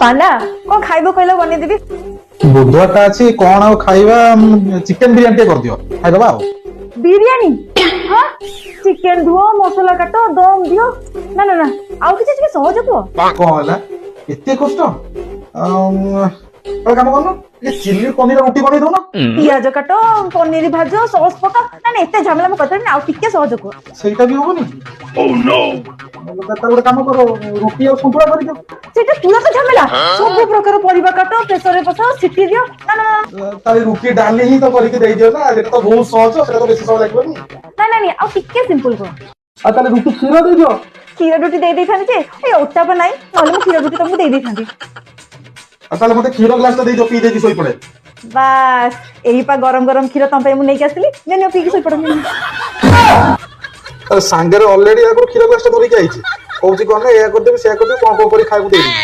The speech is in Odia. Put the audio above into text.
ପାଣ୍ଡା, କଣ ଖାଇବ କହିଲ, ବନେଇଦେବି। ବୁଧବାରଟା ଅଛି, କଣ ଆଉ ଖାଇବା? ଚିକେନ ବିରିୟାନୀ ଟିକେ କରିଦିଅ, ଖାଇଦବା ଆଉ। ବିରିୟାନୀ? ହଁ, ଚିକେନ ଧୁଅ, ମସଲା କାଟ, ଦମ ଦିଅ। ନା ନା ନା, ଆଉ କିଛି ଟିକେ ସହଜ କୁହ। କଣ ହେଲା, ଏତେ କଷ୍ଟ? ଗୋଟେ କାମ କରୁନ, ଟିକେ ଚିଲି ପନିର ରୁଟି ବନେଇ ଦଉନ। ପିଆଜ କାଟ, ପନିର ଭାଜ, ସସ୍ ପକା। ନା ନା, ଏତେ ଝାମେଲା ମୁଁ କରିପାରିବିନି। ଆଉ ଟିକେ ସହଜ କୁହ। ସେଇଟା ବି ହବନି? ତାହେଲେ ଗୋଟେ କାମ କର, ରୁଟି ଆଉ ସନ୍ତୁଳା କରିଦିଅ। ସେଇଟା ପୁରା ତ ଝାମେଲା। ସବୁ ପ୍ରକାର ପରିବା କାଟ, ପ୍ରେସରରେ ବସାଅ, ସିଟି ଦିଅ। ନା ନା ନା। ତାହେଲେ ରୁଟି ଡାଲି ହିଁ ତ କରିକି ଦେଇଦିଅ ନା। ସେଟା ତ ବହୁତ ସହଜ, ସେଟା ତ ବେଶୀ ସମୟ ଲାଗିବନି। ନା ନା ନା, ଆଉ ଟିକେ ସିମ୍ପଲ କୁହ। ଆଉ ତାହେଲେ ରୁଟି କ୍ଷୀର ଦେଇଦିଅ। କ୍ଷୀର ରୁଟି ଦେଇ ଦେଇଥାନ୍ତି ଯେ, ଏଇ ଅଟା ପା ନାଇଁ, ନହେଲେ ମୁଁ କ୍ଷୀର ରୁଟି ତମକୁ ଦେଇ ଦେଇଥାନ୍ତି। ଆଉ ତାହେଲେ ମତେ କ୍ଷୀର ଗ୍ଲାସ ଟା ଦେଇଦିଅ, ପିଇ ଦେଇକି ଶୋଇପଡେ। ବାସ୍, ଏଇ ପା ଗରମ ଗରମ କ୍ଷୀର ତମ ପାଇଁ ମୁଁ ନେଇକି ଆସିଲି। ନିଅ ନିଅ, ପିଇକି ଶୋଇପଡ, ନିଅ, ନିଅ। ତାହେଲେ ସାଙ୍ଗରେ ଅଲରେଡି ଆଗରୁ କ୍ଷୀର ଗ୍ଲାସ ଟା ଧରିକି ଆଇଛି। କହୁଛି କଣ ନା ଏଇଆ କରିଦେବି, ସେଇଆ କରିଦେବି, କଣ କଣ କରି ଖାଇବାକୁ ଦେଇଦେବି।